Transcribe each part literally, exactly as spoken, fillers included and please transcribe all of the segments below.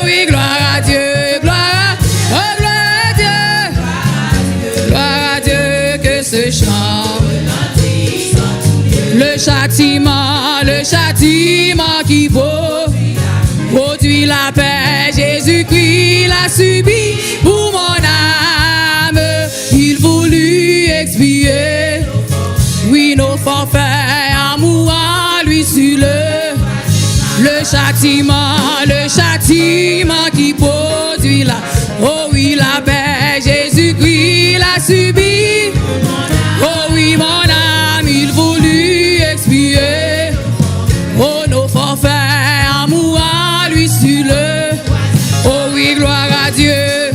Oui, gloire à Dieu, gloire, oh, gloire à Dieu. Gloire à Dieu, que ce chant. Le châtiment, le châtiment qui vaut, produit la paix, Jésus-Christ l'a subi pour mon âme. Il voulut expier, oui, nos forfaits, en mourant lui sur le, le châtiment, le châtiment qui produit la, oh oui, la paix, Jésus-Christ l'a subi. Oh oui, mon âme, il voulut expier, oh, nos forfaits, en mourant lui sur le, oh oui, gloire à Dieu.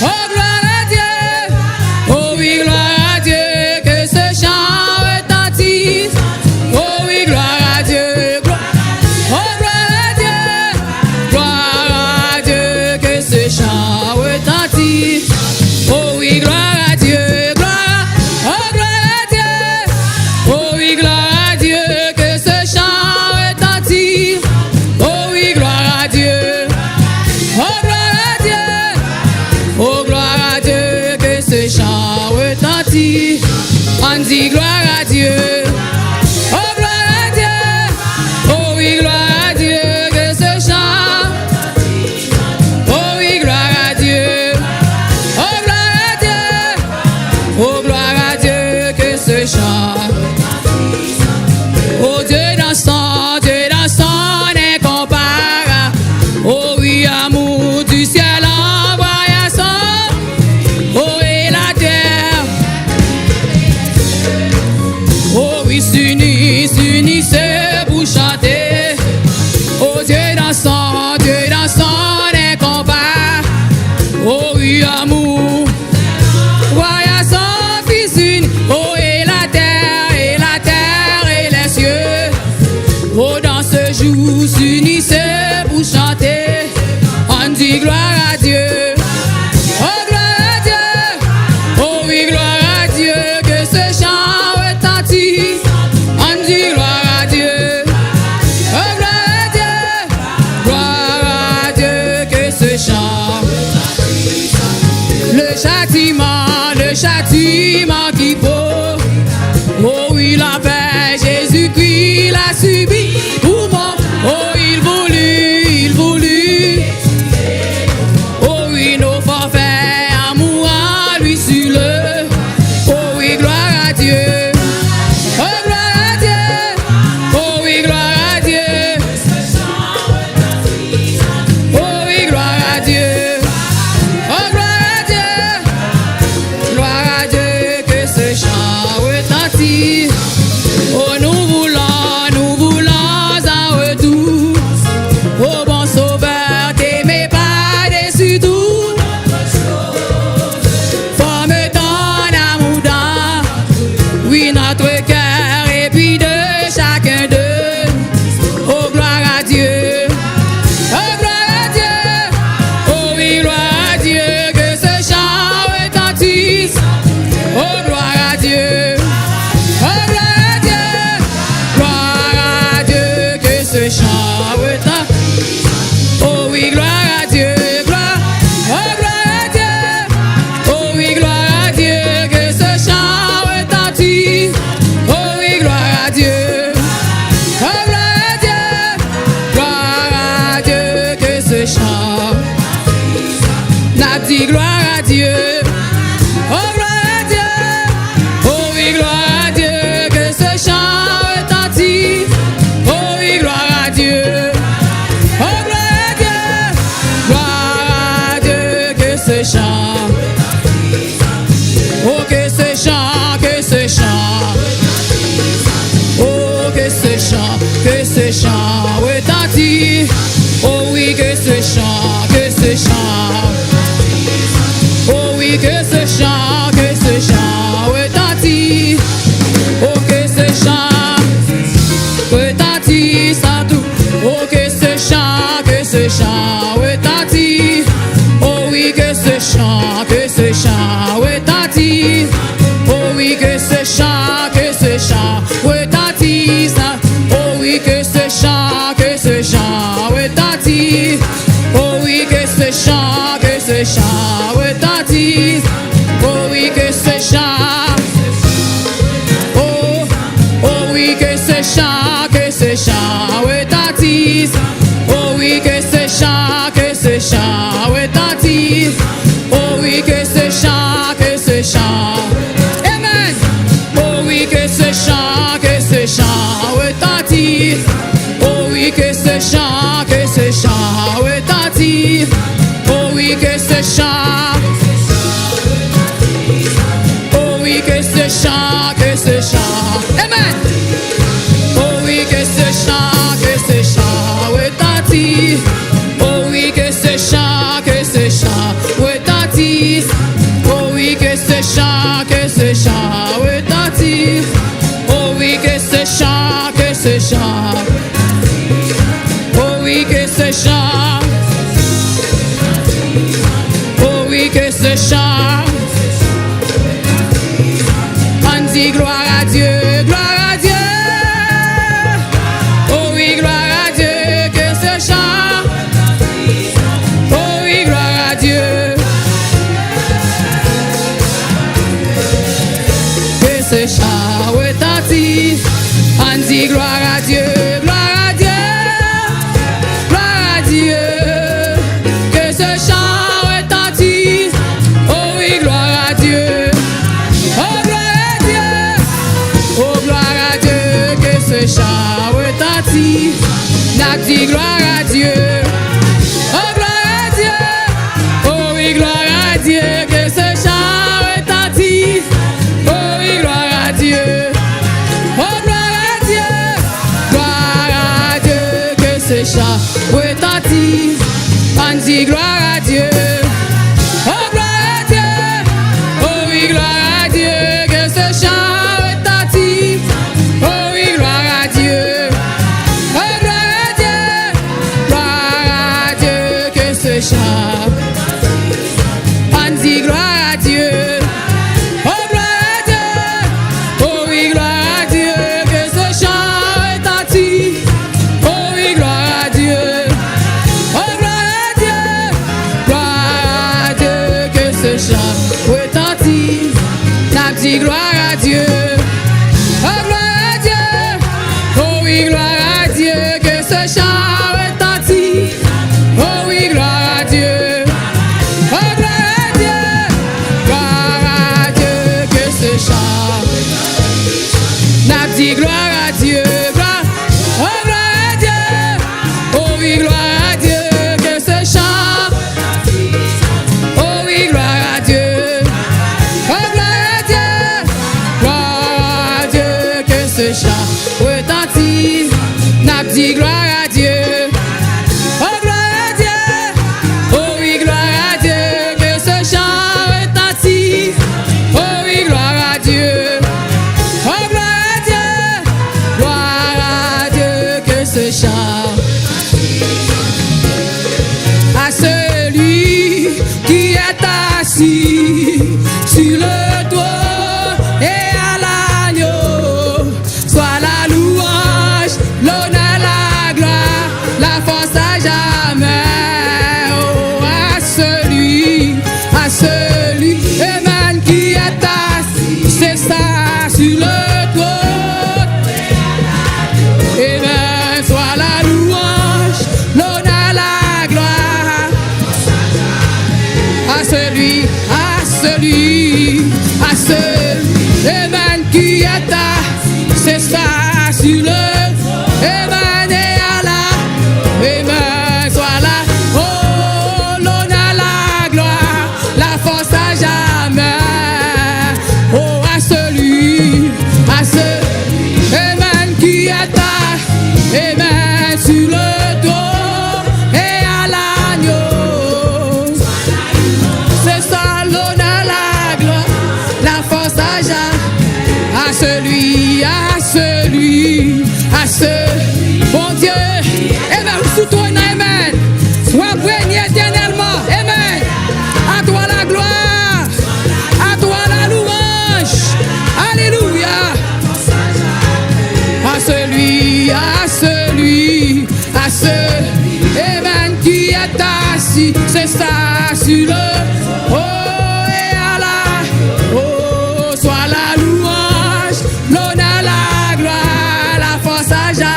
Oh, gloire à Dieu. Oh oui, gloire à Dieu, que ce chant retentisse. Oh oui, gloire à Dieu. Glo-, oh, gloire à Dieu. Gloire à Dieu, que ce chant retentisse. Oh oui, gloire à Dieu. Gloire, oh, gloire à Dieu. Oh oui, gloire à Dieu, que ce chant retentisse. Oh oui, gloire à Dieu. Oh, gloire à Dieu. Oh, gloire à Dieu, que ce chant retentisse. On dit gloire à Dieu. Oh, gloire à Dieu. Oh oui, gloire à Dieu, que ce chant. Oh oui, gloire à Dieu. Oh, gloire à Dieu. Oh, gloire à Dieu, que ce chant. Oh Dieu dansant, Dieu dansant, incomparable. Oh oui, amour du ciel envoya son. Oh, et la terre. Oh oui, s'unit, s'unissent pour chanter. Oh Dieu dansant, Dieu dansant, incomparable. Oh oui, amour. Voyage sans fils unique, oh, et la terre, et la terre, et les cieux. Oh, dans ce jour, s'unissent pour chanter. On dit gloire à Dieu. Oh, gloire à Dieu. Oh, oui, gloire à Dieu, que ce chant retentisse. On dit gloire à Dieu. Oh, gloire à Dieu. Gloire à Dieu, que ce chant. Le châtiment, le châtiment qui faut. Oh oui, la paix, Jésus-Christ l'a subi pour moi. Oh, il voulut, il voulut. Oh oui, nos forfaits, amour à lui sur le. Oh oui, gloire à Dieu. Oh, gloire à Dieu. Oh oui, gloire à Dieu. Oh oui, gloire à Dieu. Oh, gloire à Dieu. Gloire à Dieu, que ce chant retentisse. Oh, nous voulons, nous voulons un retour au bon Sauveur, t'aimer par-dessus tout. Forme ton amour dans, oui, notre cœur et puis de chacun d'eux. Oh, gloire à Dieu. Oh, gloire à Dieu. Oh, oui, gloire à Dieu, que ce chant retentisse. Oh, gloire à Dieu. Oh, gloire à Dieu. Gloire à Dieu, que ce chant retentisse. Oh oui, gloire à Dieu, gloire, oh gloire à Dieu. Oh oui, gloire à Dieu, que ce chant retentisse. Oh oui, gloire à Dieu. Oh gloire à Dieu. Gloire à Dieu, que ce chant. N ap di gloire à Dieu. Oh gloire à Dieu. Oh oui, gloire à Dieu, que ce chant retentisse. Oh oui, gloire à Dieu. Oh gloire à Dieu. Gloire à Dieu, que ce chant. Oh, que ce chant, que ce chant. Oh, que ce chant, que ce chant retentisse. Oh oui, que ce chant, que ce chant. Oh oui, que ce chant, que ce chant retentisse. Oh, que ce chant retentisse en tout. Oh, que ce chant, que ce chant retentisse. Oh oui, que ce chant, que ce chant retentisse. Oh oui, que ce chant, que ce chant retentisse. Oh oui, que ce chant, que ce chant retentisse. Oh Chant. Oh oui, que ce chant, que ce chant. Amen. Oh oui, que ce chant, que ce chant retentit. Oh oui, que ce chant, que ce chant retentit. Oh oui, que ce chant, que ce chant retentit. Oh oui, que ce chant, que ce chant. Oh oui, que ce chant. Oh oui, que ce chant. On dit gloire à Dieu, gloire à Dieu. Oh oui, gloire à Dieu, que ce chant. Oh oui, gloire à Dieu. Que ce chant retentit. On dit gloire à Dieu, gloire à Dieu, gloire à Dieu. Que ce chant retentit. Oh oui, gloire à Dieu. Oh, gloire à Dieu. Oh, gloire à Dieu. Que ce chant retentit. N ap di gloire à Dieu. Oh, gloire à Dieu. Oh oui, gloire à Dieu. Que ce chant retentit. Oh oui, gloire à Dieu. Oh, gloire à Dieu. Gloire à Dieu. Que ce chant retentit. On dit gloire à Dieu. Oh, gloire à Dieu. Oh oui, gloire à Dieu. Que ce chant retentit. Oh oui, gloire à Dieu. Oh, gloire à Dieu. Gloire à Dieu. Que ce chant. On dit gloire à Dieu. Oh, gloire à Dieu. Oh oui, gloire à Dieu. Que ce chant retentit. Oh oui, gloire à Dieu. Oh, gloire à Dieu. Gloire à Dieu. Que ce chant retentit. N ap di gloire à Dieu. Oh, gloire à Dieu. Oh oui, gloire à Dieu. Que ce chant retentit. Oh oui, gloire à Dieu. Oh, gloire à Dieu. Gloire à Dieu, que ce chant. N ap di gloire à Dieu. Gloire. Oh, gloire à Dieu. Oh oui, gloire à Dieu, que ce chant. Oh oui, gloire à Dieu. Oh, gloire à Dieu. Gloire à Dieu, que ce chant retentit. N ap di gloire à Dieu. Oh, gloire à Dieu. Oh oui, gloire à Dieu, que ce chant retentit. Oh oui, gloire à Dieu. Oh, gloire à Dieu. Gloire à Dieu, que ce chant. À celui qui est assis sur le trône et à l'agneau. Soit la louange, l'honneur, la gloire, la force à jamais. Oh, à celui, à celui, amen, qui est assis, c'est ça, sur le trône. Amen, soit la louange, l'honneur, la gloire. À celui, à celui, à celui, amen, qui est à, c'est ça, sur le, amen, et à la, amen, soit la, oh, l'honneur, la gloire, la force à jamais. Oh, à celui, à celui, amen, qui est à, amen, sur le trône et à l'agneau. C'est ça l'honneur, la gloire, la force à jamais. À celui, à celui, à ce Bondye. Amen. Ou sou twòn nan, amen. W ap renye etènèlman. Amen. À toi la gloire. À toi la louange. Alléluia. À celui, à celui, à celui, amen, qui est assis, c'est ça, sur le, oh, et à la, oh, soit la louange, l'honneur, la gloire, la force à jamais.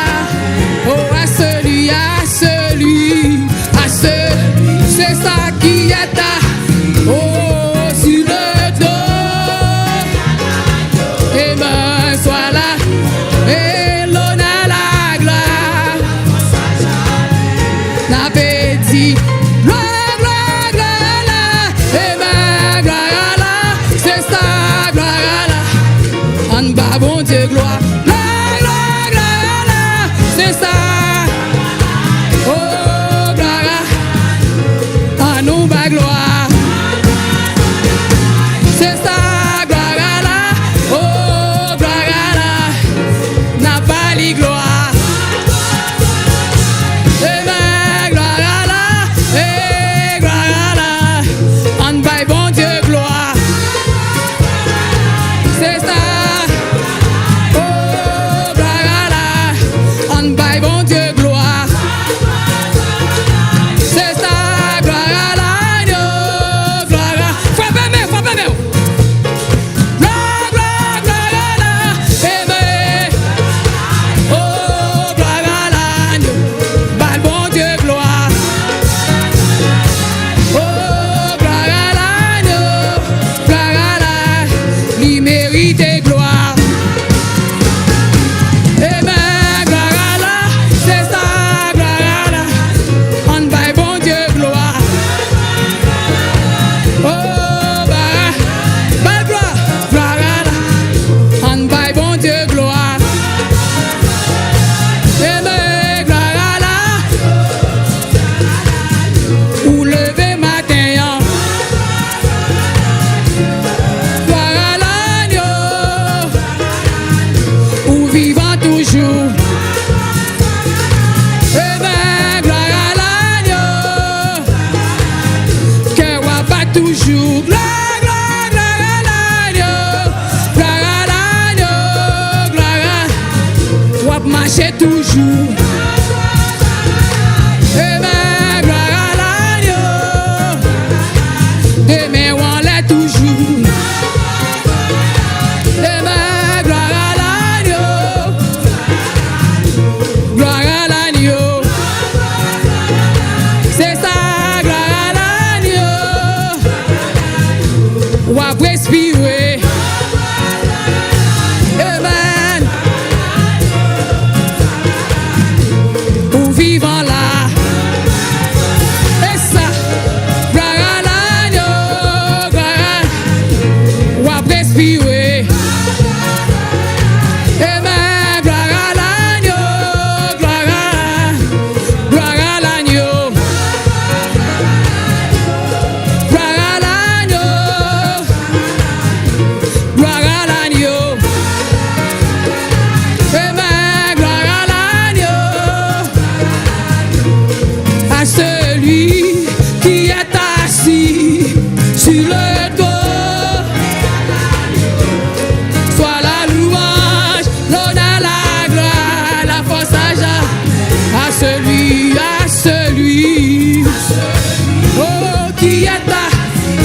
Oh, à celui, à celui, à celui, c'est ça qui est à, oh, sur le trône. Amen, soit la, et l'honneur, la gloire. N ap di, gloire, gloire, gloire, la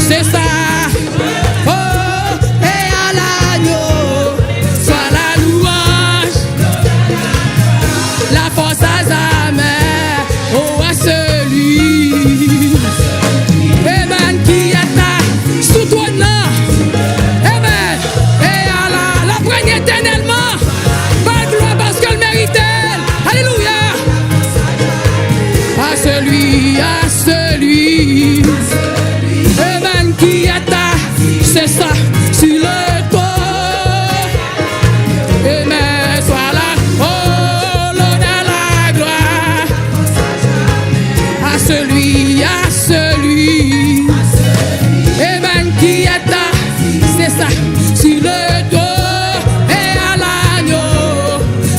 C'est ça. Oh, et à l'agneau soit la louange, la force à jamais, oh, à celui, amen, qui est à, sou twòn nan. Amen. E a la, l ap règne éternellement. Ba l glwa paske l merite l. Alelouya. À celui, à celui, amen, qui est à, c'est ça, sur le trône. Amen, soit la, oh, l'honneur, la gloire à celui, à celui, amen, qui est à, c'est ça, sur le trône et à l'agneau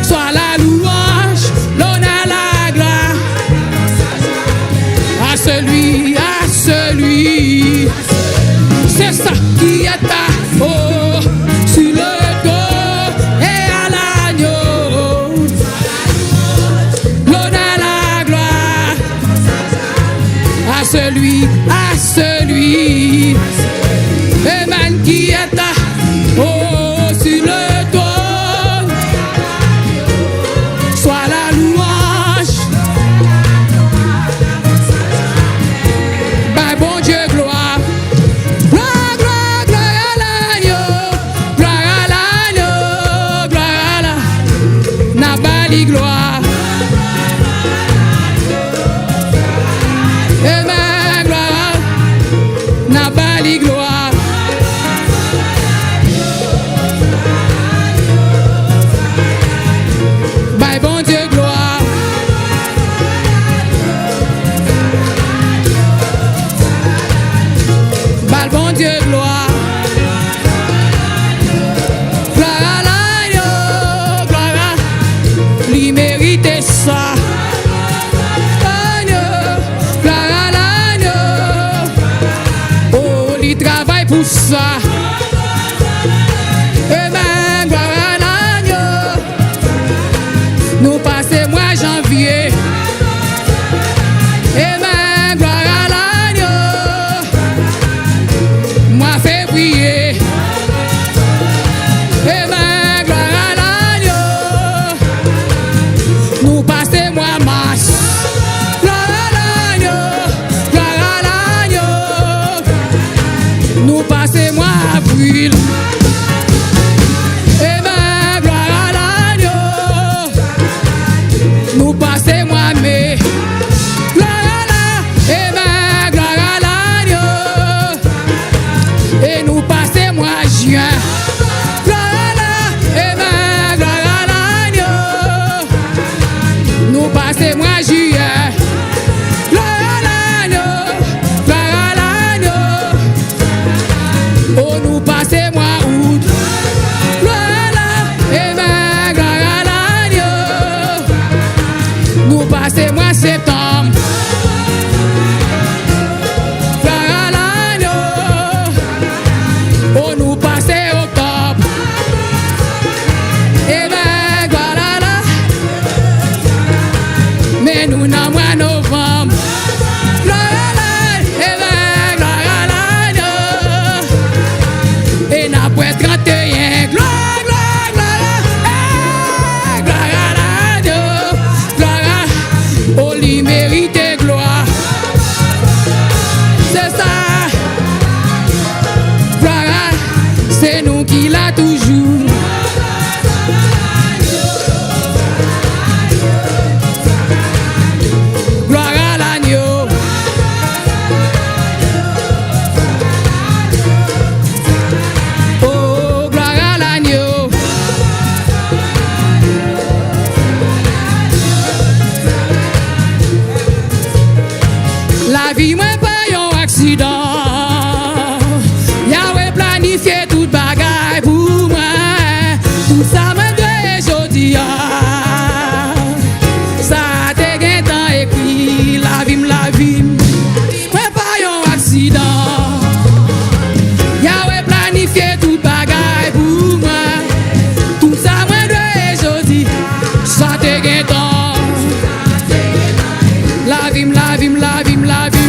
soit la louange, l'honneur, la gloire à celui, à celui, c'est ça, qui est à, oh, sur le trône et à l'agneau. L'honneur, la gloire à celui, à celui, amen, qui est à, oh, sur le trône soit la louange. Bay Bondye glwa. Glwa, glwa, glwa a l'agneau. Glwa a l'agneau, glwa a la, n a ba li glwa. Amen, glwa, n a ba li glwa. Bay Bondye glwa. Ba l Bondye glwa. Glwa a l'agneau, glwa a, li merite sa. Agneau, glwa a l'agneau. Oh, li travay pou sa. Amen, glwa a l'agneau. Nou pase mwa janvye. Amen, glwa a l'agneau. Mwa fevriye. Amen, glwa a l'agneau. Nou pase mwa mas. Glwa a l'agneau. Glwa a l'agneau. Nou pase mwa avril. Amen, glwa a l'agneau. Nou pase mwa me. Glwa a la, amen, glwa a l'agneau. E nou pase mwa jen. Glwa a la, amen, glwa a l'agneau. Nou pase mwa jiyè. Glwa a l'agneau, glwa a l'agneau. Oh, nou pase mwa out. Glwa a la, amen, glwa a l'agneau. Nou pase mwa septanm. Glwa a l'agneau. Oh, nou pase oktòb. Amen, glwa a la. Men nou nan mwa novanm. Glwa a la, amen, glwa a l'agneau. E n ap wè tranteyen. Glwa, glwa, glwa, eh, glwa a l'agneau. Glwa a, oh, li merite glwa. Se sa. Glwa a, se nou ki la toujou. Glwa a l'agneau. Oh, glwa a l'agneau. Lavi mwen pa yon aksidan. Yahweh planifye tout bagay pou mwen. Tout sa mwen dwe jodi a, sa te gentan ekri. Lavi m, lavi m, mwen pa yon aksidan. Yahweh planifye tout bagay pou mwen. Tout sa mwen dwe jodi, sa te gentan. Lavi m, lavi m, lavi m, lavi m.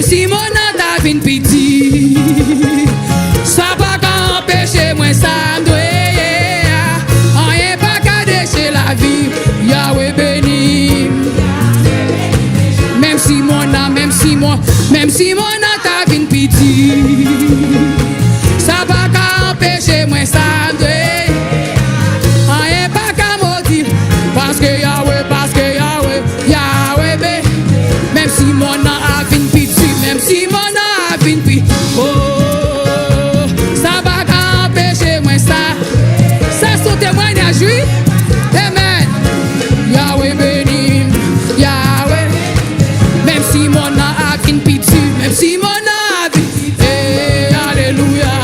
Si mond nan ta vin piti, sa pa ka anpeche mwen sa m dwe ye a. Anyen pa ka deche lavi, Yahweh beni m. Menm si mond nan, menm si mond, menm si mond nan ta vin piti, sa pa ka anpeche mwen sa m dwe ye. Anyen pa ka modi, paske Yahweh, paske Yahweh, Yahweh be. Menm si mond nan ap vin pi di, menm si mond nan ap vin pi, oh, sa pa ka anpeche mwen sa. Sa se yon temwayaj, wi. Amen. Yahweh beni m, Yahweh. Menm si mond nan ap vin pi di, menm si mond nan ap vin pi di, eh, alelouya.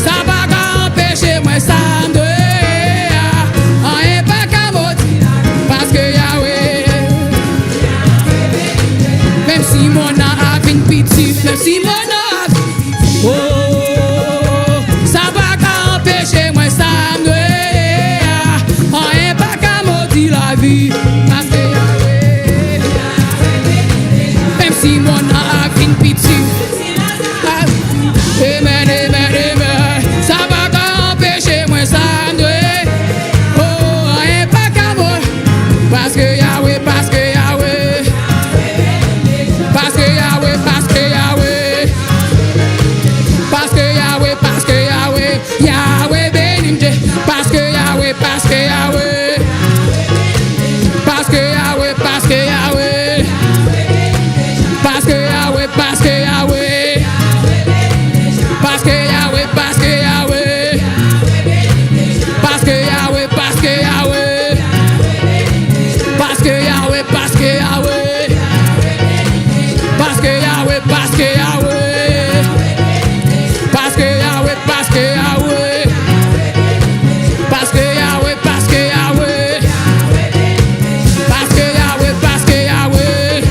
Sa pa ka anpeche mwen sa m dwe ye a. Anyen pa ka modi, paske Yahweh. Menm si mond nan ap vin pi di, menm si mond nan ap, oh, sa pa ka anpeche mwen sa m dwe ye a. Anyen pa ka modi lavi, paske Yahweh. Menm si mond nan ap vin pi di, amen, amen, amen. Sa pa ka anpeche mwen sa m dwe. Oh, anyen pa ka mwen. Paske Yahweh, paske Yahweh. Paske Yahweh, paske Yahweh. Paske Yahweh, paske Yahweh. Yahweh beni m, Dye. Paske Yahweh, paske Yahweh. Paske Yahweh, paske Yahweh. Paske Yahweh, paske Yahweh. Paske Yahweh, paske Yahweh. Paske Yahweh, paske Yahweh. Paske Yahweh, paske Yahweh. Paske Yahweh, paske Yahweh. Paske Yahweh, paske Yahweh. Paske Yahweh, paske Yahweh. Paske Yahweh, paske Yahweh.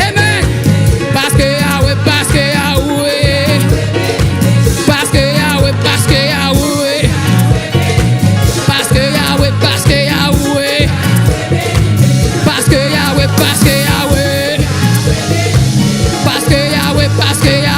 Amen. Paske Yahweh, paske Yahweh. Paske Yahweh, paske Yahweh. Paske Yahweh, paske Yahweh. Paske Yahweh, paske Yahweh. Paske Yahweh, paske Yahweh.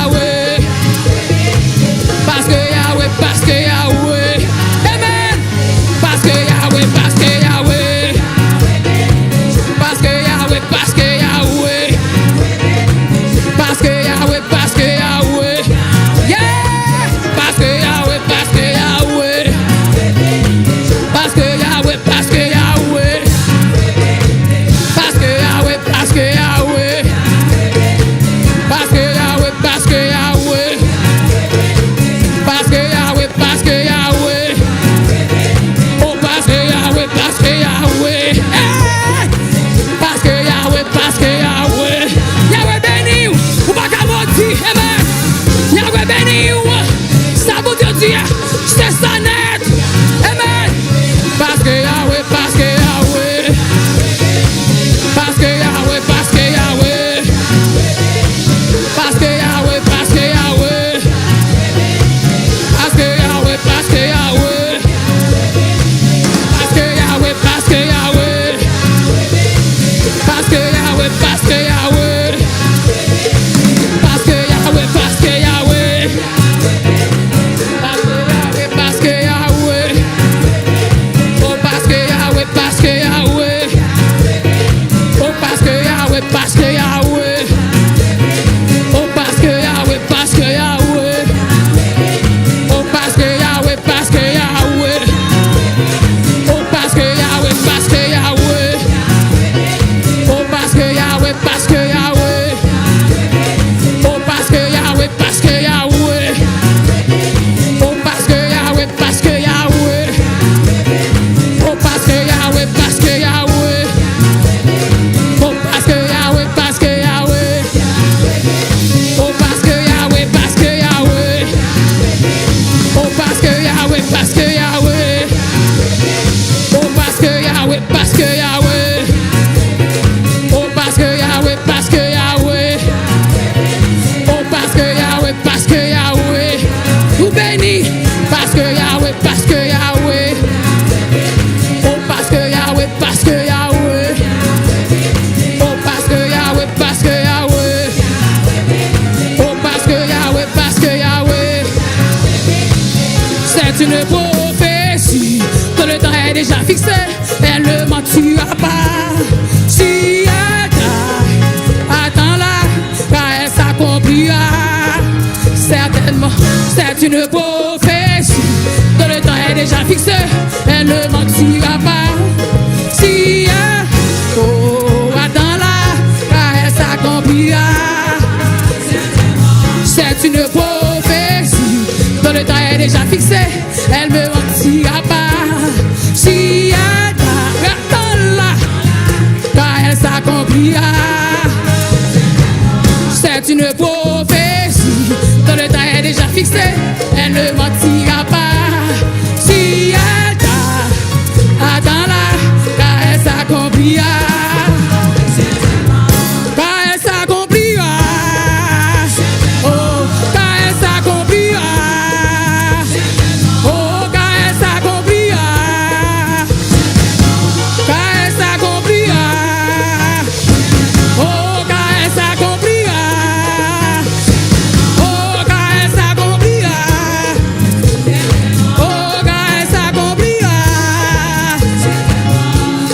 C'est une prophétie dont le temps est déjà fixé, elle ne mentira pas. Si elle t'a, attends-la, car elle s'accomplira. Certainement, c'est une prophétie dont le temps est déjà fixé, elle ne mentira pas. Si elle, oh, attends-la, car elle s'accomplira. C'est une prophétie dont le temps est déjà fixé, elle ne mentira pas. Si elle t'a, attends-la, car elle s'accomplira. C'est une prophétie dont le temps est déjà fixé, elle ne mentira pas. Si elle t'a, attends-la, car elle s'accomplira. Car elle s'accomplira. Oh, car elle s'accomplira. Oh, car elle s'accomplira. Car elle s'accomplira. Oh, car elle s'accomplira. Oh, car elle s'accomplira. Oh, car elle s'accomplira.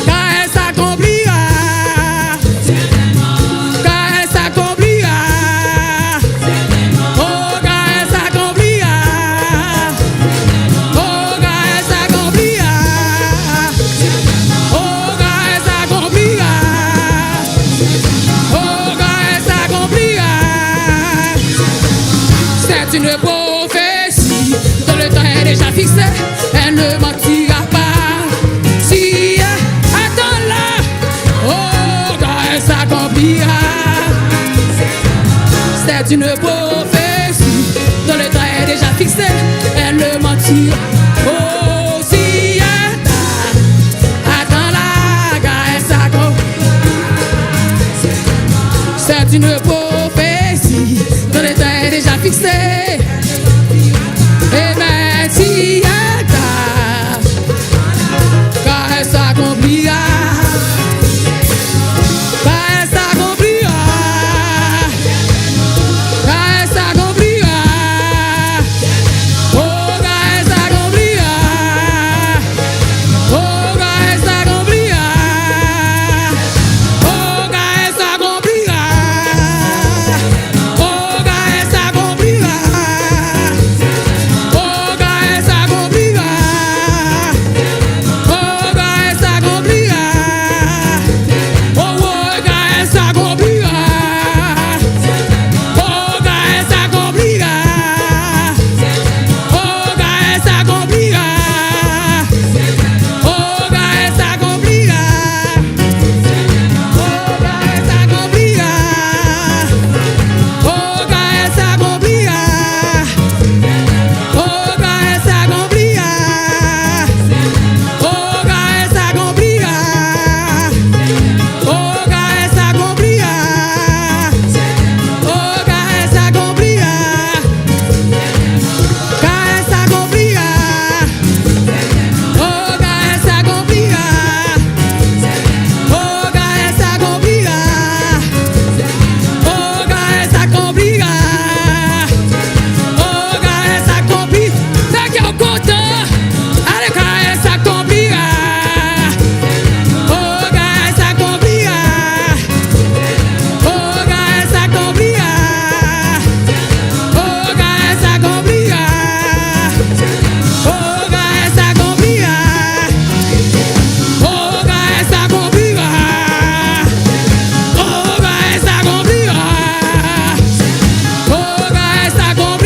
Car elle s'accomplira. Car elle s'accomplira. Oh, car elle s'accomplira. Oh, car elle s'accomplira. Oh, car elle s'accomplira. Oh, car elle s'accomplira. C'est une prophétie dont le temps est déjà fixé, elle ne mentira pas. Si, attends-la, oh, car elle s'accomplira. C'est une prophétie dont le temps est déjà fixé, elle ne mentira. Oh, si, attends-la, car elle s'accomplira. C'est une prophétie dont le temps est déjà fixé. Amen. Si elle t'a, car elle s'accomplira. Car elle s'accomplira. Car elle s'accomplira. Oh, car elle s'accomplira. Oh, car elle s'accomplira. Oh, car elle s'accomplira. Oh, car elle s'accomplira. Oh, car elle s'accomplira. Oh, car elle s'accomplira. Oh, oh, car elle s'accomplira. Oh, car elle s'accomplira. Oh, car elle s'accomplira. Oh, car elle s'accomplira. Oh, car elle s'accomplira. Oh, car elle s'accomplira. Oh, car elle s'accomplira. Oh, car elle s'accomplira. Oh, car elle s'accomplira. Oh, car elle s'accomplira. Car elle s'accomplira. Oh, car elle s'accomplira. Oh, car elle s'accomplira. Oh, car elle s'accomplira. Oh, car elle s'accompli-, fè kè w kontan. Ale, car elle s'accomplira. Oh, car elle s'accomplira. Oh, car elle s'accomplira. Oh, car elle s'accomplira. Oh, car elle s'accomplira. Oh, car elle s'accomplira. Oh, car elle s'accomplira. Oh, car elle s'accomplira. Oh, car elle s'accomplira.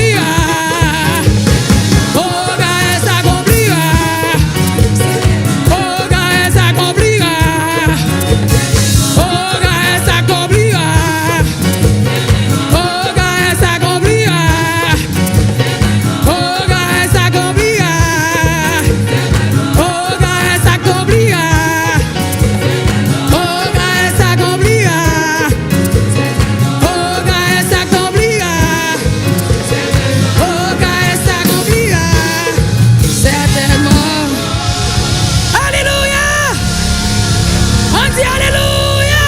Oh, car elle s'accomplira. Oh, car elle s'accomplira. Oh, car elle s'accomplira. Oh, car elle s'accomplira. Oh, car elle s'accomplira. Oh, car elle s'accomplira. Oh, car elle s'accomplira. Oh, car elle s'accomplira. Certainement. Alelouya! Ann di alelouya!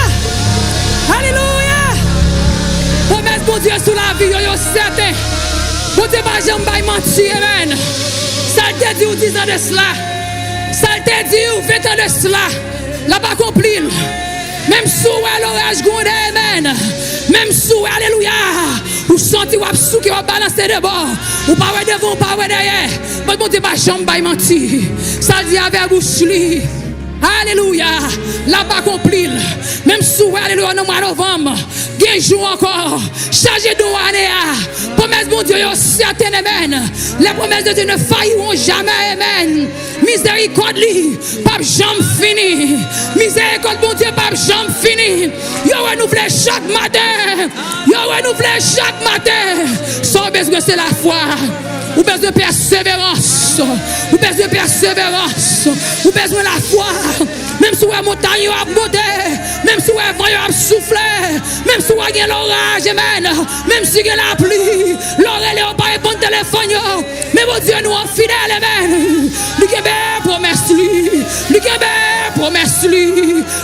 Alelouya! Pwomès Bondye sou lavi yo, yo sèten. Bondye pa janm bay manti, amen. Sa l te di w diz an de sila, sa l te di w ven an de sila, l ap akonpli l. Menm si w wè loraj gwonde, amèn. Menm si w wè, alelouya, ou santi w ap souke, w ap balanse de bò, ou pa wè devan, ou pa wè dèyè, men Bondye pa janm bay manti. Sa l di avè bouch li, alelouya, l ap akonpli l. Menm si w wè, alelouya, nan mwa novanm, gen jou ankò, chaje don ane a, pwomès Bondye yo sèten, amèn. Les promesses de Dieu ne failleront jamais, amèn. Mizerikòd li p ap janm fini. Mizerikòd Bondye p ap janm fini. Yo renouvle chak maten. Yo renouvle chak maten. Sa w bezwen, se lafwa. Ou bezwen pèseverans. Ou bezwen pèseverans. Ou bezwen lafwa. Menm si w wè montay yo ap monte, menm si w wè van yo ap soufle, menm si w wè gen loraj, amèn, menm si gen lapli, lè w rele yo pa reponn telefòn yo, men Bondye nou an fidèl, amèn. Li kenbe pwomès li, li kenbe pwomès li,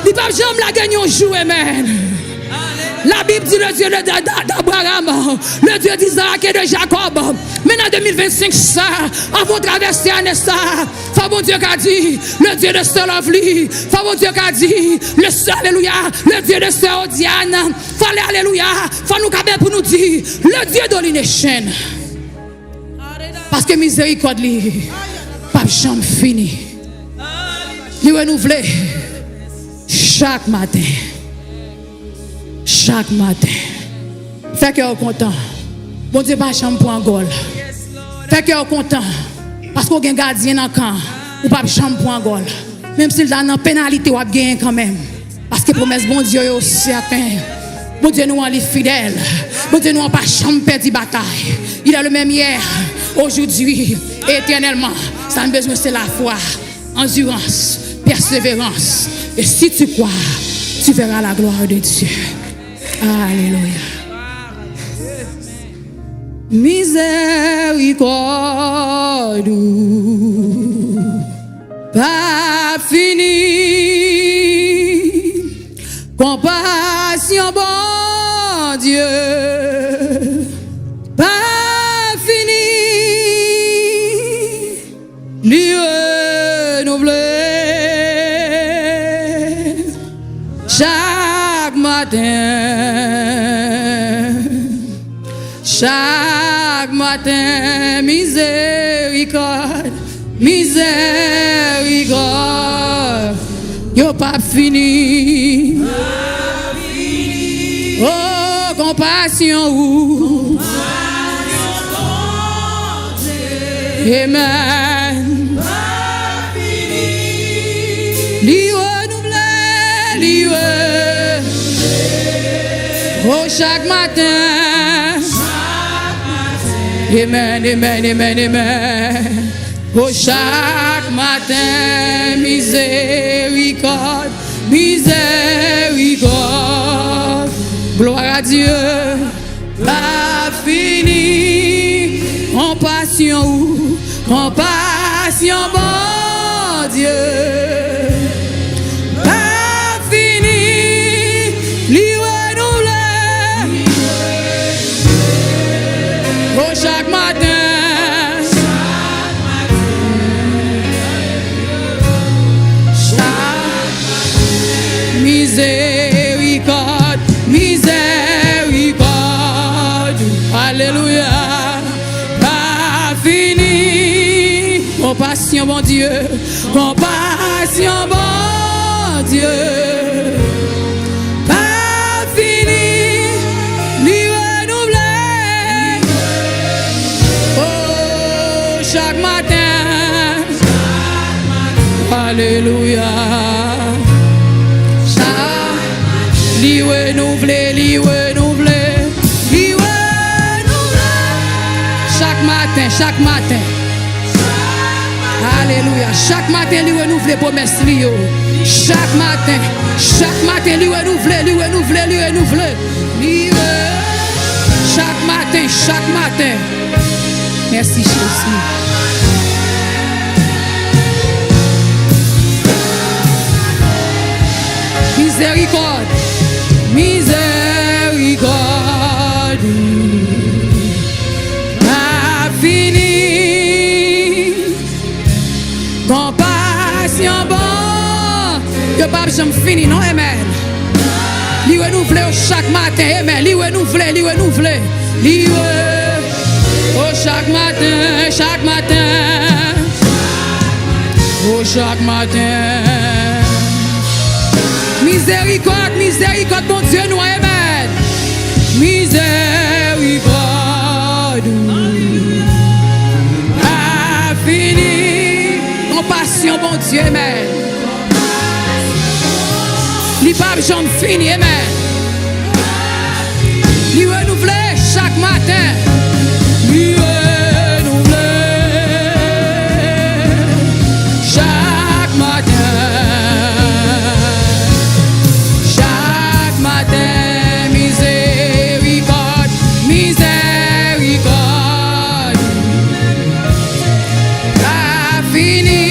li p ap janm lage n yon jou, amèn. La Bible dit le Dieu de, de, de, d'Abraham, le Dieu d'Isaac et de Jacob. Men nan de mil vennsenk sa, anvan w travèse ane sa, fò Bondye ka di, le Dieu de Sir Lovely, fò Bondye ka di, le Sir, alelouya, le Dieu de Sir Odiane, fò ale, alelouya, fò nou ka byen pou nou di, le Dieu de Lination. Paske mizerikòd li p ap janm fini. Li renouvle chak maten. Chak maten. Fè kè w kontan. Bondye pa janm pran gòl. Fè kè w kontan. Paske w gen gadyen nan kan. Ou p ap janm pran gòl. Menm si l ta nan penalite, w ap genyen kanmenm. Paske pwomès Bondye yo sèten. Bondye nou an, li fidèl. Bondye nou an pa janm pèdi batay. Il est le même hier, aujourd'hui, éternellement. Sa n bezwen, se lafwa, andirans, pèseverans. Et si tu crois, tu verras la gloire de Dieu. Alelouya. Mizerikòd ou pa fini. Konpasyon Bondye pa fini. Li renouvle chak maten. Chak maten, mizerikòd, mizerikòd yo p ap fini. O, konpasyon ou. Amèn. Li renouvle, li re-, o, chak maten. Amèn, amèn, amèn, amèn. O, chak maten, mizerikòd, mizerikòd. Glwa a Dye. Pa fini, konpasyon ou, konpasyon Bondye. Pa fini, li renouvle. O, chak maten. Chak mizerikòd, mizerikòd, alelouya, pa fini. Konpasyon Bondye, konpasyon Bondye pa fini, li renouvle. O, chak maten. Alelouya. Chak, li renouvle, li renouvle, li renouvle. Chak maten, chak maten. Alelouya. Chak maten, li renouvle pwomès li yo. Chak maten, chak maten, li renouvle, li renouvle, li renouvle. Li re-, chak maten, chak maten. Mèsi, Jezi. Mizerikòd, mizerikòd ou pa fini. Yo p ap janm fini, non, amen. Li renouvle yo chak maten, amen. Li renouvle, li renouvle. Li re-, oh, chak maten, chak maten. Oh, chak maten. Mizerikòd, mizerikòd Bondye nou, amen. Mizerikòd ou pa fini. Konpasyon Bondye, amen. Li p ap janm fini, amen. Li renouvle chak maten. Li renouvle chak maten. Chak maten, mizerikòd, mizerikòd pa fini.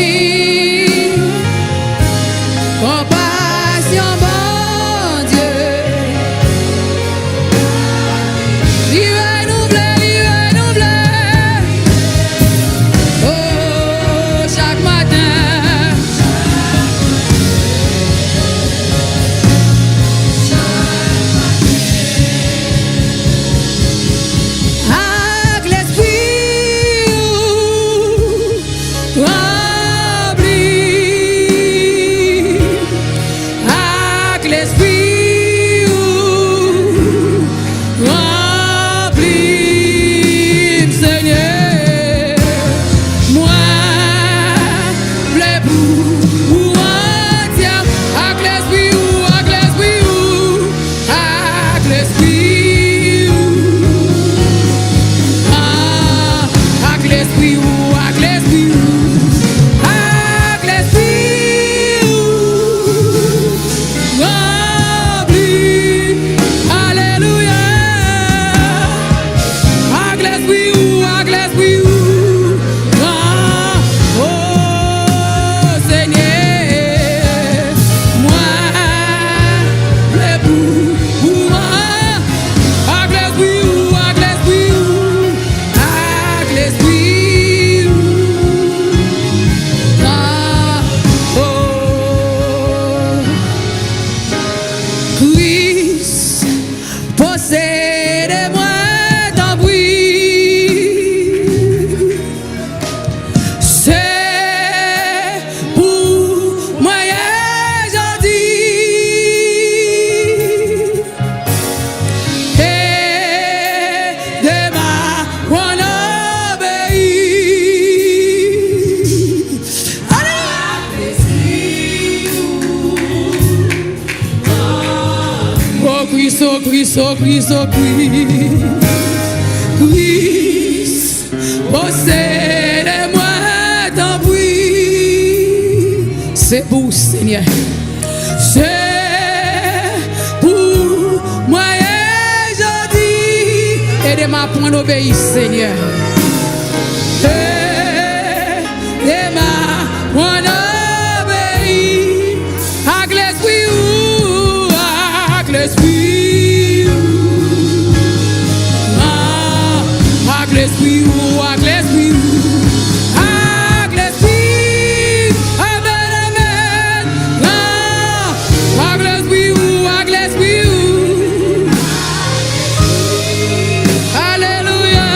Konpasyon Bondye, li renouvle, li renouvle. Oh, chak maten. Ak lespri ou, ranpli ak lespri ou, ranpli m, Senyè. Mwen vle pou ou antyè, ak lespri ou, ak lespri ou. Ak lespri ou. Ah, ak lespri ou, ak lespri ou. Ak lespri ou. Ranpli. Alelouya. Ak lespri ou, ak lespri ou. Pran, o Senyè, mwen vle pou ou, ak lespri ou, ak lespri ou, ak lespri ou. Pran, o Kris, posede mwen, tanpri. Se pou mwen ye jodi. Ede m a konn obeyi. Ale! O Kris, o Kris, o Kris, o Kris. Kris, posede mwen, tanpri. Se pou ou, Senyè. Se pou mwen ye jodi. Ede m aprann obeyi, Senyè. Ede m aprann obeyi. Ak lespri ou, ak lespri ou. Ah, ak lespri ou, ak lespri ou. Ak lespri ou. Amèn, amèn. Ah, ak lespri ou, ak lespri ou. Alelouya.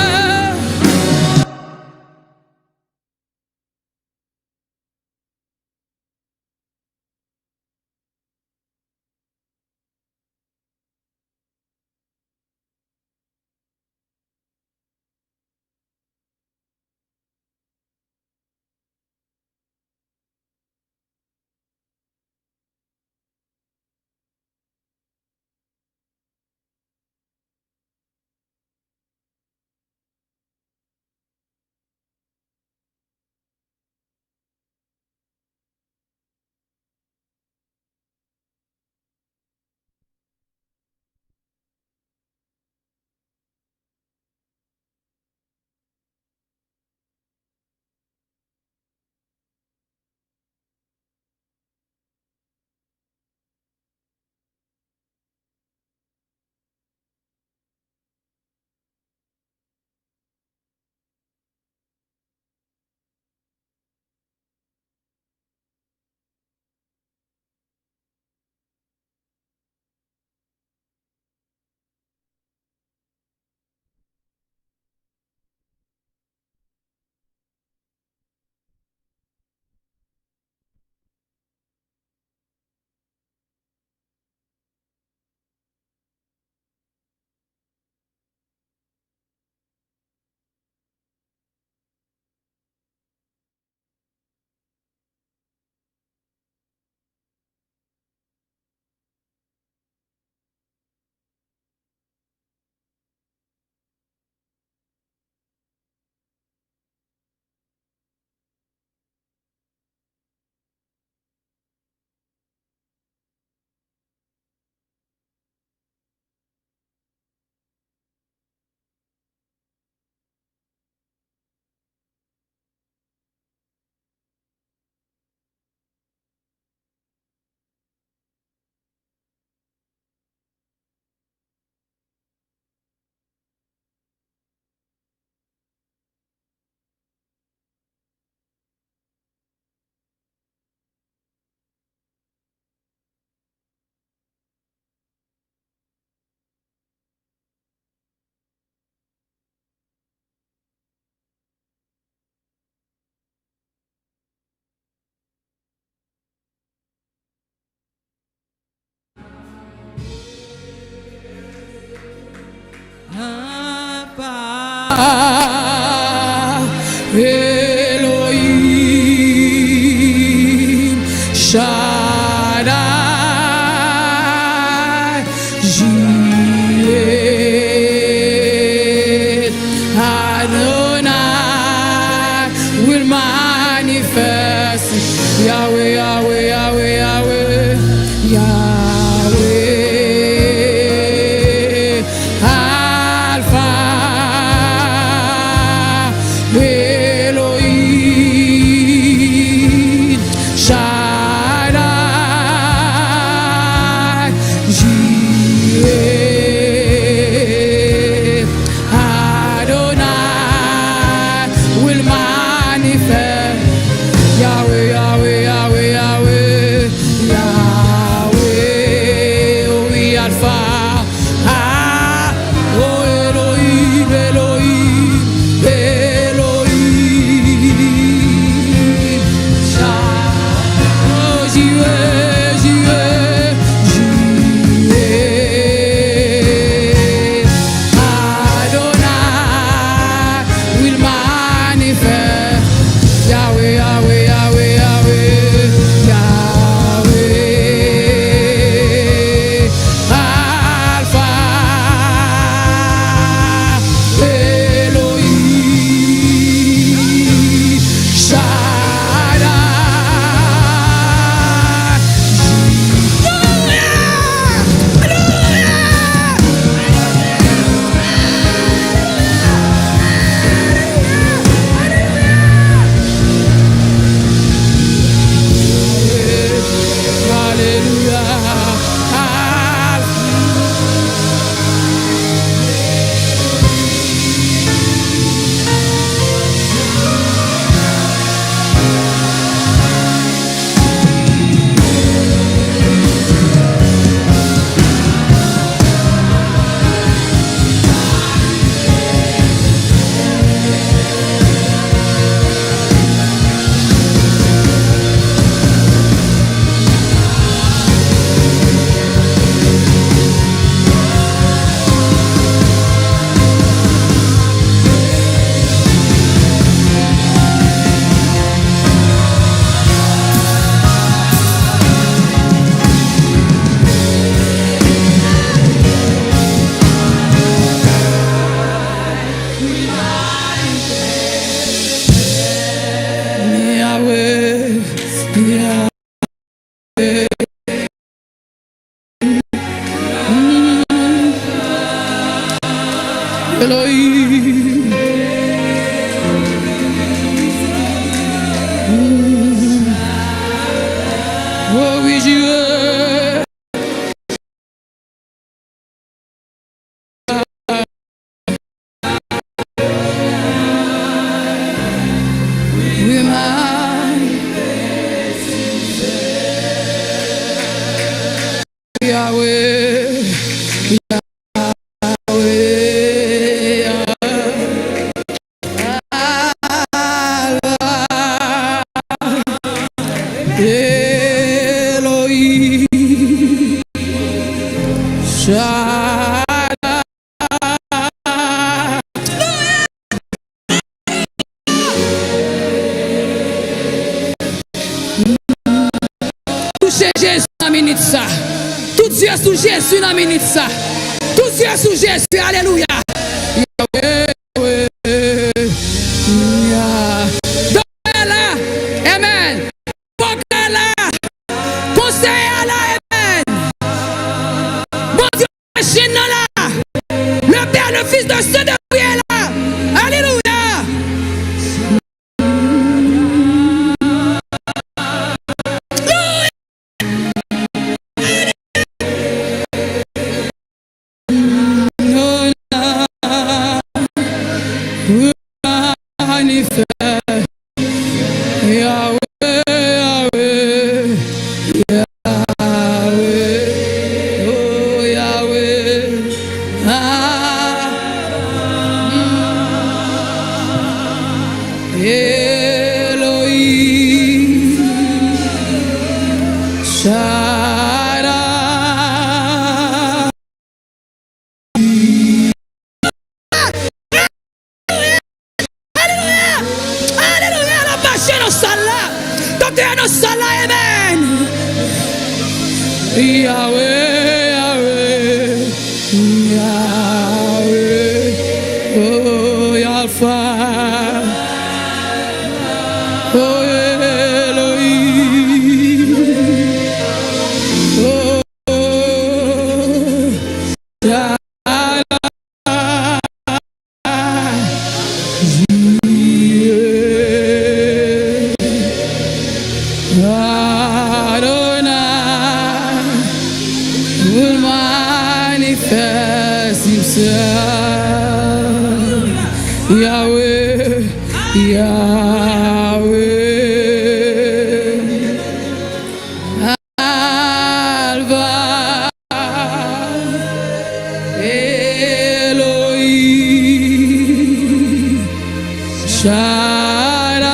Elohim Shaddai, Jireh Adonai will manifest. Yahweh, Yahweh, Yahweh, Yahweh, Yahweh. Alpha, Elohim, Shaddai, Jireh, Adonai will manifest. Yahweh, Yahweh, Yahweh, Yahweh, Yahweh, oh oui, Alpha, ah, oh Elohim, Elohim, Elohim, Sha-, oh Jireh, Jireh, Jireh, Adonai will manifest. Yahweh, Yahweh, Yahweh, Yahweh, Yahweh. Alpha, Elohim, Shaddai. Alelouya. Yahweh, Yahweh. Elohim. Oh oui, Jireh. Yahweh, Yahweh, Alpha, Elohim, Shaddai. Touche Jezi nan minit sa. Tout zye sou Jezi nan minit sa. Tout zye sou Jezi. Alelouya. Yahweh, Yahweh, Yah-, Doktè la. Amen. Pwofèt la. Konseye a la. Amen. Bondye Machin nan la. Le Père, le Fils, le Saint-Esprit est là. Alelouya. Yahweh, Yahweh, Yahweh, oh Alpha, oh Elohim, oh Jireh. Adonai, ou manifest himself. Yahweh, Yahweh. Alpha, Elohim, Shaddai,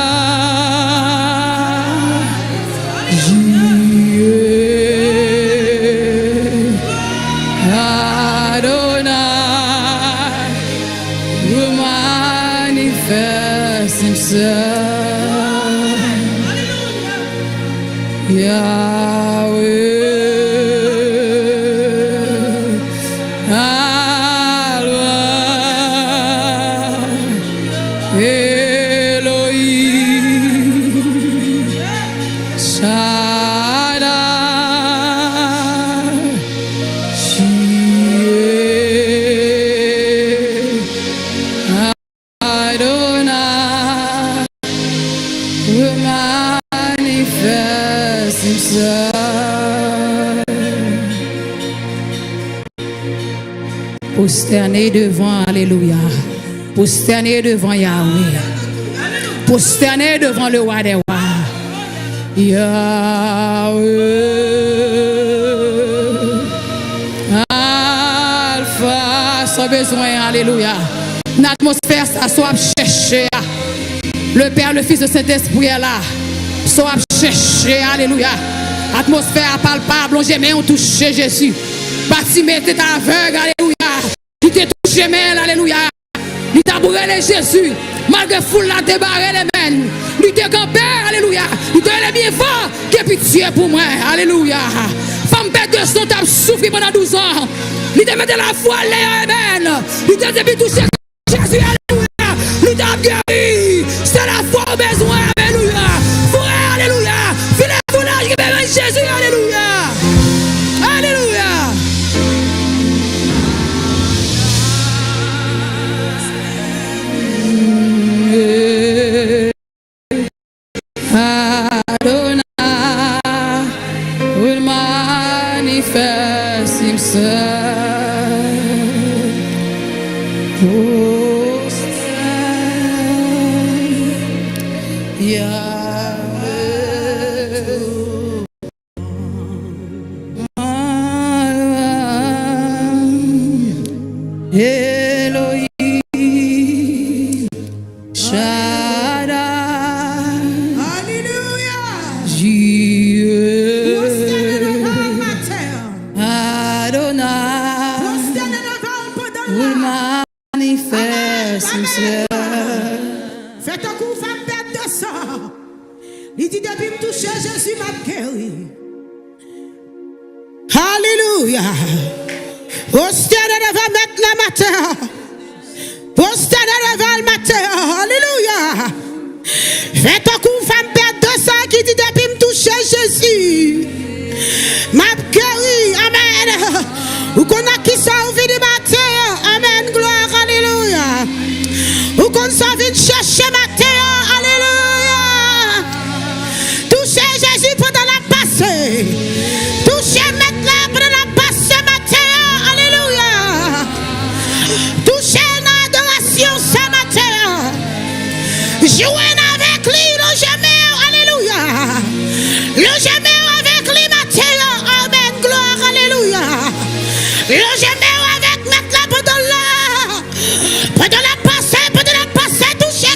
Jireh, Adonai, will manifest himself. Yahweh, Alpha, Elohim, Shaddai, Jireh, Adonai, will manifest himself. Pwostène devan, alelouya. Pwostène devan Yahweh. Pwostène devan le Roi des Rois. Yahweh. Alpha, sa w bezwen, alelouya. Nan atmosfè sa, sa w ap chèche a. Le Père, le Fils, le Saint-Esprit est là. Sa w ap chèche, alelouya. Atmosfè a palpab, lonje men w touche Jezi. Batime te t avèg, alelouya. Li te touche men l, alelouya. Li t ap rele Jezi. Malgre foul la te bare l, amèn. Li te kanpe, alelouya. Li te rele byen fò, gen pitye pou mwen, alelouya. Fanm pèt de san t ap soufri pandan douz an. Li te mete lafwa l deyò, amèn. Li te di, depi touche Jezi, alelouya, li t ap geri. Se lafwa w bezwen, alelouya. Frè, alelouya. File foulaj ki bezwen Jezi, alelouya. Alelouya. Adonai will manifest himself. Oh, Yahweh. Elohim Shaddai. Alelouya. Jireh. Pwostène devan l maten an. Adonai. Pwostène devan l pandan l la. Will manifest himself. Fè tankou fanm pèt de san. Li di, depi m touche Jezi, m ap geri. Alelouya. Pwostène devan Mèt la maten an. Pwostène devan l maten an. Alelouya. Fè tankou fanm pèt de san ki di, depi m touche Jezi, m ap geri. Amèn. Ou konn ak kisa ou vini maten an. Amèn. Glwa. Alelouya. Ou konn sa w vin chèche maten an. Alelouya. Touche Jezi pandan l ap pase. Touche Mèt la pandan l ap pase maten an. Alelouya. Touche l nan adorasyon sa maten an. Jwenn avèk li, lonje men w. Alelouya. Lonje men w avèk li maten an. Amèn. Glwa. Alelouya. Lonje men w avèk Mèt la pandan l la. Pandan l ap pase, pandan l ap pase, touche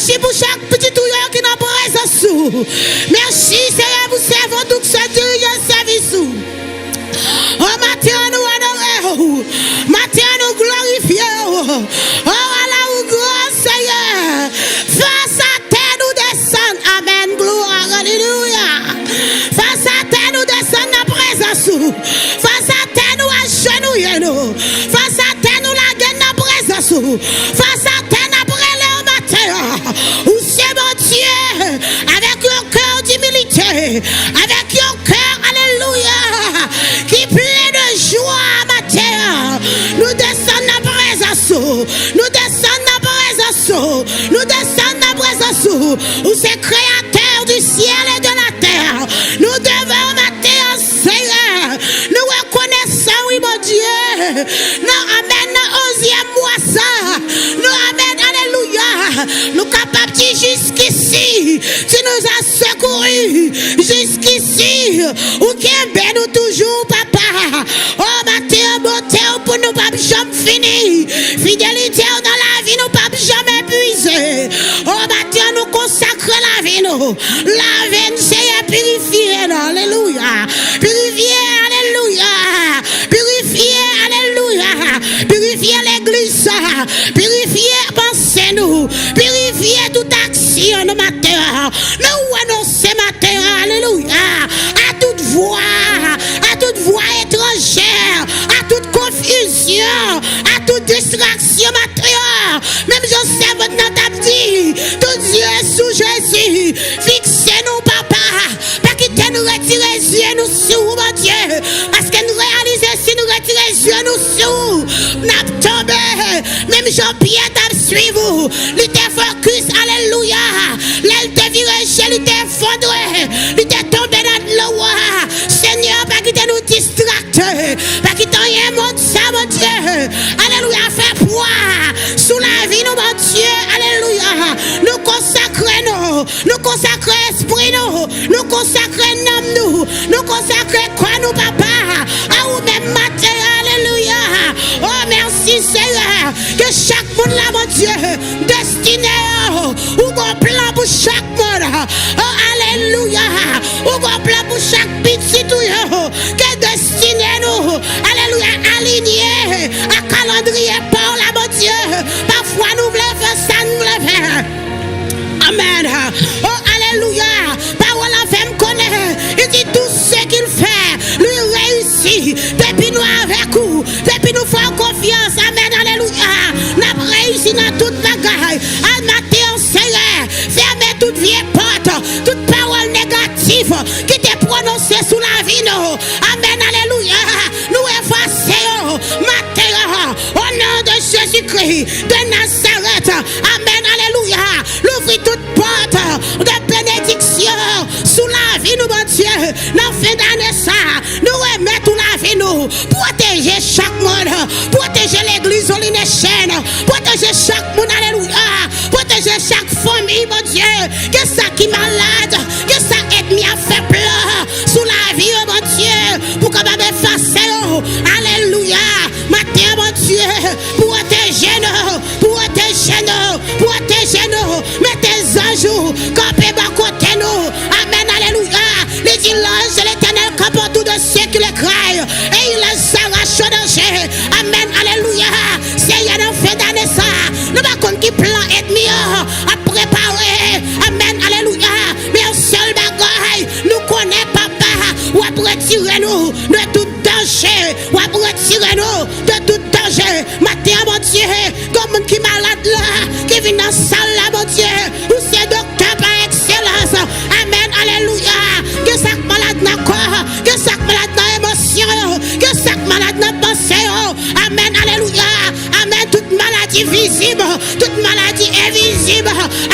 Mèsi pou chak pitit ou yo ki nan prezans ou. Mèsi, Seyè, pou sèvant ou k sot dirije sèvis ou. O maten an, nou onore w. Maten an, nou glorifye w. O, ala ou gran, Seyè. Fas atè nou desann. Amèn. Glwa. Alelouya. Fas atè nou desann nan prezans ou. Fas atè nou ajenouye nou. Fas atè nou lage n nan prezans ou. Fas atè n ap rele w maten an. Ou se Bondye avèk yon kè dimilite, avèk yon kè, alelouya, ki plen de jwa maten an. Nou desann nan prezans ou. Nou desann nan prezans ou. Nou desann nan prezans ou. Ou se kreyatè du ciel et de la terre. Nou devan w maten an, Seyè. Nou rekonesan, wi, Bondye. Nan amèn, nan onzyèm mwa sa. Nou amèn, alelouya. Nou kapab di, jiskisi, tu nous as secourus. Jiskisi, ou kenbe nou toujou, papa. O, maten an, bonte w pou nou p ap janm fini. Fidelite w nan lavi nou p ap janm epuize. O, maten an, nou konsakre lavi nou. Lave n, Seyè, pirifye n. Alelouya. Pirifye, alelouya. Pirifye, alelouya. Pirifye legliz sa. Pirifye panse nou. Pirifye tout aksyon nou maten an. Nou renonse maten an, alelouya, a tout vwa, a tout vwa etranjè, a tout konfizyon, a tout distraksyon maten an. Menm jan sèvant nan t ap di, tout zye sou Jezi, fikse nou, papa. Pa kite n retire zye nou sou ou, Bondye. Paske n reyalize si n retire zye nou sou ou, n ap tonbe. Menm jan Pyè t ap swiv ou, li te fokis, alelouya. Lè l te vire je, li te efondre, li te tonbe nan dlo a. Senyè, pa kite nou distrakte, pa kite anyen mond sa, Bondye, alelouya, fè pwa sou lavi nou, Bondye, alelouya. Nou konsakre nou, nou konsakre espri nou, nou konsakre nanm nou, nou konsakre kò nou, papa, a ou menm maten, alelouya. O, mèsi, Seyè, ke chak moun la, Bondye, destine yo, ou gon plan pou chak moun. O, alelouya. Ou gon plan pou chak pitit ou yo. Ke destine nou, alelouya, alinye a kalandriye pa w la, Bondye. Pafwa nou vle fè sa n vle fè. Amèn. O, alelouya. Pawòl la fè m konnen, li di, tout ce qu'il fait, lui réussit. Depi nou avèk ou, depi nou fè w konfyans, amèn, alelouya, n ap reyisi nan tout bagay. A maten an, Seyè, fèmen tout vye pòt, tout pawòl negatif ki te pwononse sou lavi nou. Amèn, alelouya. Nou efase yo maten an, o non de Jezikri de Nazarèt. Amèn, alelouya. Louvri tout pòt de benediksyon sou lavi nou, Bondye. Nan fen dane sa, nou remèt ou lavi nou. Pwoteje chak moun. Pwoteje legliz Holy Nation. Pwoteje chak moun, alelouya. Pwoteje chak fanmi, Bondye. Gen sa ki malad, gen sa ènmi a fè plan sou lavi yo, Bondye, pou kapab efase yo. Alelouya. Maten an, Bondye, pwoteje nou, pwoteje nou, pwoteje nou. Mete zanj ou kanpe bò kote nou. Amèn, alelouya. Li di, l'ange de l'Éternel campe autour de ceux qui le craignent et il les arrache au danger. Amèn, alelouya. Seyè, nan fen dane sa, nou pa konn ki plan ènmi an ap prepare. Amèn, alelouya. Men yon sèl bagay, nou konnen, papa, w ap retire nou de tout danje. W ap retire nou de tout danje. Maten an, Bondye, gen moun ki malad la, ki vin nan sal la, Bondye. Ou se doktè pa ekselans. Amèn, alelouya. Gen sa k malad nan kò, gen sa k malad nan emosyon yo, gen sa k malad nan panse yo. Amèn, alelouya. Amèn, tout maladi vizib, tout maladi envizib.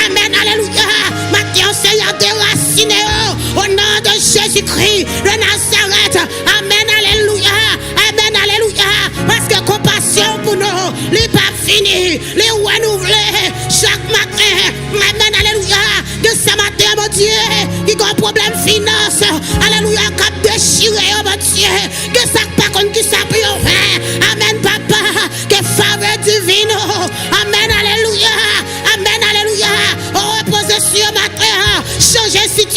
Amèn, alelouya. Maten an, Seyè, derasine yo, o non de Jezikri de Nazarèt. Amèn, alelouya. Amèn, alelouya. Paske konpasyon pou nou, li p ap fini, li renouvle chak maten. Amèn, alelouya. Gen sa maten an, Bondye, ki gen pwoblèm finans, alelouya, k ap dechire yo, Bondye. Gen sa k pa konn ki sa pou yo fè. Amèn, papa. Ke favè divin, amèn, alelouya. Amèn, alelouya. O,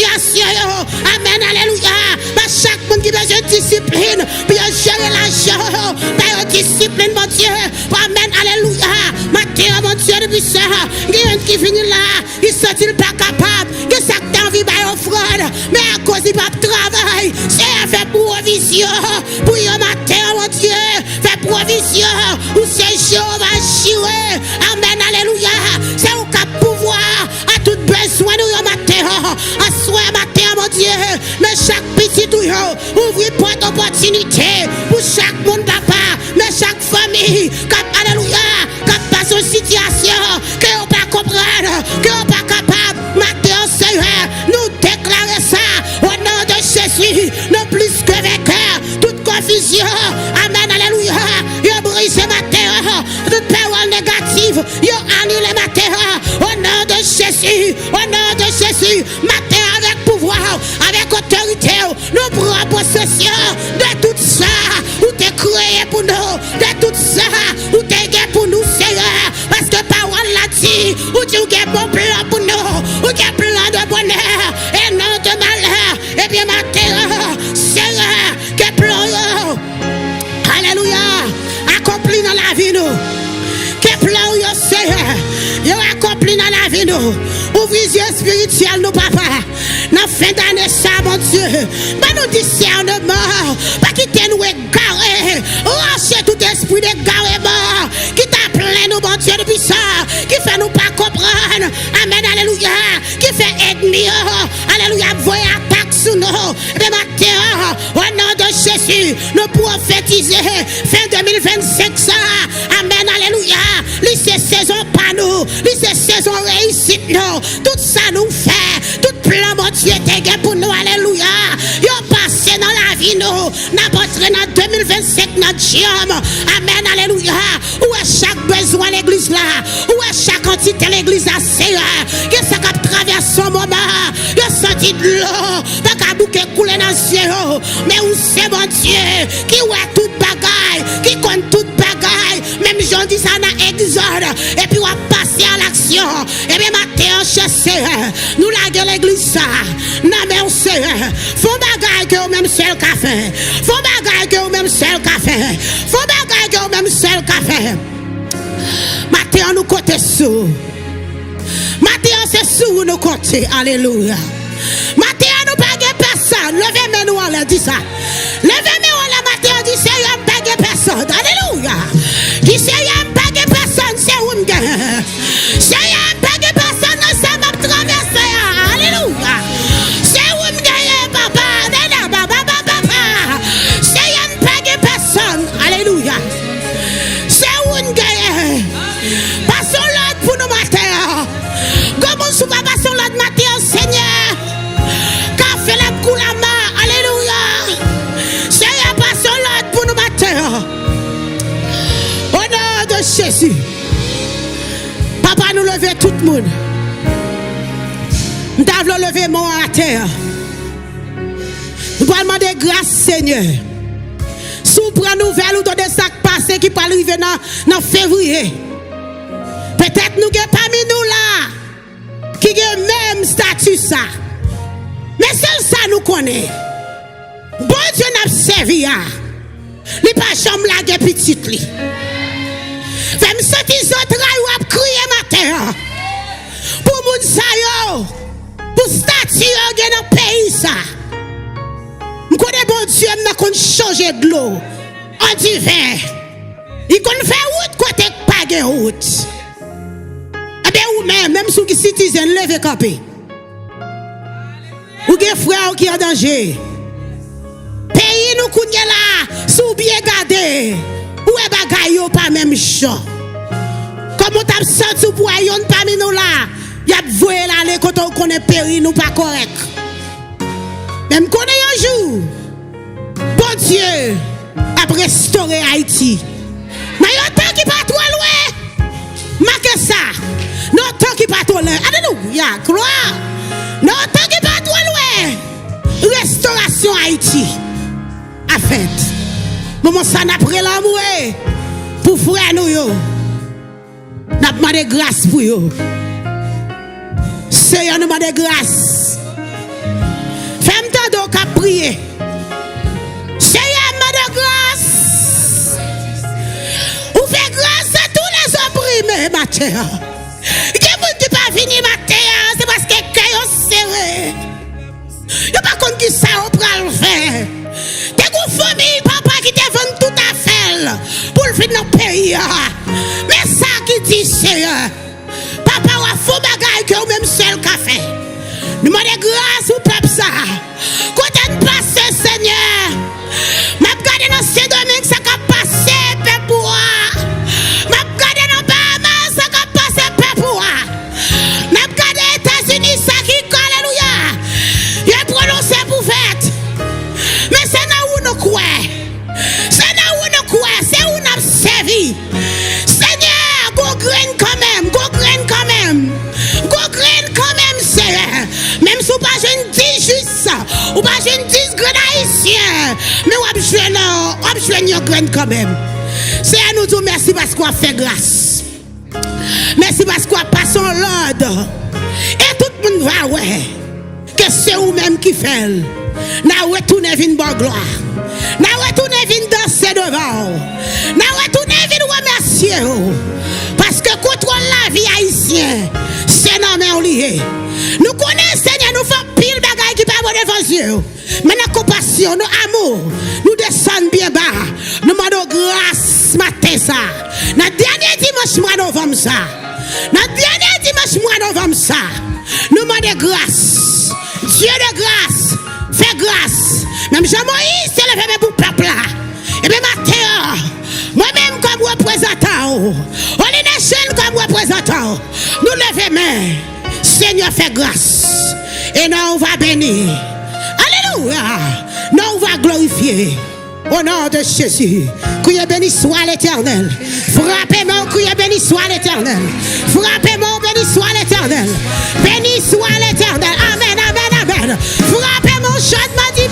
relasyon yo. Amèn, alelouya. Ba chak moun ki bezwen disiplin pou yo jere lajan yo, ba yo disiplin, Bondye. Amèn, alelouya. Maten an, Bondye, nou pwisan. Gen youn ki vini la, li santi l pa kapab. Gen sa k te anvi bay ofrann, men akoz li p ap travay, Seyè fè pwovizyon pou yo maten an, Bondye. Fè pwovizyon. Ou se Jewova Jire. Amèn, alelouya. Se ou k ap pouvwa a tout bezwen nou yo maten an. Aswè maten an, Bondye, men chak pitit ou yo, ouvri pòt opòtinite pou chak moun, papa. Men chak fanmi k ap, alelouya, k ap pase yon sitiyasyon ke yo pa konprann, ke yo pa kapab. Maten an, Seyè, nou deklare sa o non de Jezi. Nou plis ke venkè. Tout konfizyon, amèn, alelouya, yo brize maten an. Tout pawòl negatif, yo anile maten an. O non de Jezi, o non de Jezi, maten an, avèk pouvwa w, avèk otorite w, nou pran posesyon de tout sa ou te kreye pou nou, de tout sa ou te gen pou nou, Seyè. Paske pawòl la di, ou di ou gen bon plan pou nou, ou gen plan de bonè e non de malè. Ebyen, maten an, Seyè, ke plan yo, alelouya, akonpli nan lavi nou. Ke plan w yo, Seyè, yo akonpli nan lavi nou. Ouvri zye espirityèl nou, papa. Nan fen dane sa, Bondye, ban nou disèneman. Pa kite nou egare. Rache tout espri degareman ki ta plen nou, Bondye Toupisan, ki fè nou pa konprann. Amèn, alelouya. Ki fè ènmi an, alelouya, ap voye atak sou nou. Ebyen, maten an, o non de Jezi, nou pwofetize fen de mil vennsenk sa. Amèn, alelouya. Li se sezon pa nou. Li se sezon reyisit nou. Tout sa nou fè, tout plan Bondye te gen pou nou, alelouya, yo pase nan lavi nou. N ap antre nan de mil vennsenk nan djanm. Amèn, alelouya. Ou wè chak bezwen legliz la. Ou wè chak antite legliz la, Seyè. Gen sa k ap travèse yon moman. Yo santi dlo pa ka bouke koule nan zye yo. Men ou se Bondye ki wè tout bagay, ki konn tout bagay. Menm jan w di sa nan Egzòd, epi w ap pase a laksyon. Ebyen, maten an, chè Seyè, nou lage legliz sa nan men w, Seyè. Fè yon bagay ke ou menm sèl ka fè. Fè yon bagay ke ou menm sèl ka fè. Fè yon bagay ke ou menm sèl ka fè. Maten an, nou konte sou ou. Maten an, se sou ou nou konte. Alelouya. Maten an, nou pa gen pèsonn. Leve men nou anlè, di sa. Leve men w anlè maten an, di, Seyè, m pa gen pèsonn. Alelouya. Di, Seyè, m pa gen pèsonn, se ou m gen. Seyè, m pa gen pèsonn nan sa m ap travèse a. Alelouya. Se ou m genyen, papa. Dada, papa, papa, papa. Seyè, m pa gen pèsonn. Alelouya. Se ou n genyen. Pase yon lòd pou nou maten an. Gwo moun, si w pa pase yon lòd maten an, Senyè, kafe l ap koule anba. Alelouya. Senyè, pase yon lòd pou nou maten an. O non de Jezi. Papa, nou leve tout moun. M ta vle w leve men w atè. Nou pral mande gras, Senyè. Si w pran nouvèl ou tande sa k pase ki pral rive nan, nan fevriye, petèt nou gen pami nou la ki gen menm estati sa. Men sèl sa nou konnen, Bondye n ap sèvi a, li pa janm lage pitit li. Fè m santi zantray ou ap kriye maten an pou moun sa yo, pou estati yo gen nan peyi sa. M konnen Bondye m nan konn chanje dlo an diven. Li konn fè wout kote k pa gen wout. Ebyen, ou menm, menm si w ki sitizen, leve kanpe. Ou gen frè w ki an danje. Peyi nou kounye la, si w byen gade, ou wè bagay yo pa menm jan. Kòman w t ap santi w pou wè yonn pami nou la, y ap voye l ale kote w konnen peyi nou pa kòrèk? Men m konnen yon jou, Bondye ap restore Ayiti. Nan yon tan ki pa twò lwen, make sa. Nan yon tan ki pa twò lwen. Alelouya, glwa. Nan yon tan ki pa twò lwen, restorasyon Ayiti ap fèt. Moman sa n ap rele anmwe pou frè nou yo. N ap mande gras pou yo. Seyè, nou mande gras. Senyè, m mande gras. Ou fè gras a tou lèzoprimé maten an. Gen moun ki pa vini maten an, se paske kè yo sere. Yo pa konn ki sa yo pral fè. Te gon fanmi, papa, ki te vann tout afè l pou l vin nan peyi a. Men sa ki di Senyè. Papa, w ap fè yon bagay ke ou menm sèl ka fè. Nou mande gras pou pèp sa. Kote n pase, Senyè? M ap gade nan Sendomeng sa k ap pase, pèp ou a. M ap gade nan Bahamas sa k ap pase, pèp ou a. M ap gade Etazini sa ki, alelouya, yo pwononse pou fèt. Men se nan ou nou kwè. Se nan ou nou kwè, se ou n ap sèvi. Senyè, gon grenn kanmenm, gon grenn kanmenm. Gon grenn kanmenm, Senyè. Menm si w pa jwenn dis jis, ou pa jwenn dis grenn ayisyen, men w ap jwenn, w ap jwenn yon grenn kanmenm. Senyè, nou di w mèsi paske w ap fè gras. Mèsi paske w ap pase yon lòd. E tout moun va wè ke se ou menm ki fè l. N a retounen vin ba w glwa. N a retounen vin danse devan w. N a retounen vin remèsye w. Paske kontwòl lavi ayisyen, se nan men w li ye. Nou konnen, Senyè, nou fè anpil bagay ki pa bon devan zye w. Men nan konpasyon, nan amou, nou desann byen ba. Nou mande w gras maten sa. Nan dènye dimanch mwa novanm sa. Nan dènye dimanch mwa novanm sa. Nou mande gras. Dye de gras, fè gras. Menm jan Moyiz te leve men pou pèp la. Ebyen maten an, mwen menm kòm reprezantan w, Holy Nation kòm reprezantan w, nou leve men. Senyè, fè gras. E non w va beni. Alelouya. Non w va glorifye. Au nom de Jésus. Criez béni soit l'Éternel. Frape men w, criez béni soit l'Éternel. Frape men w, béni soit l'Éternel. Béni soit l'Éternel. Amèn, amèn, amèn. Frape men w, chante, m'a dit,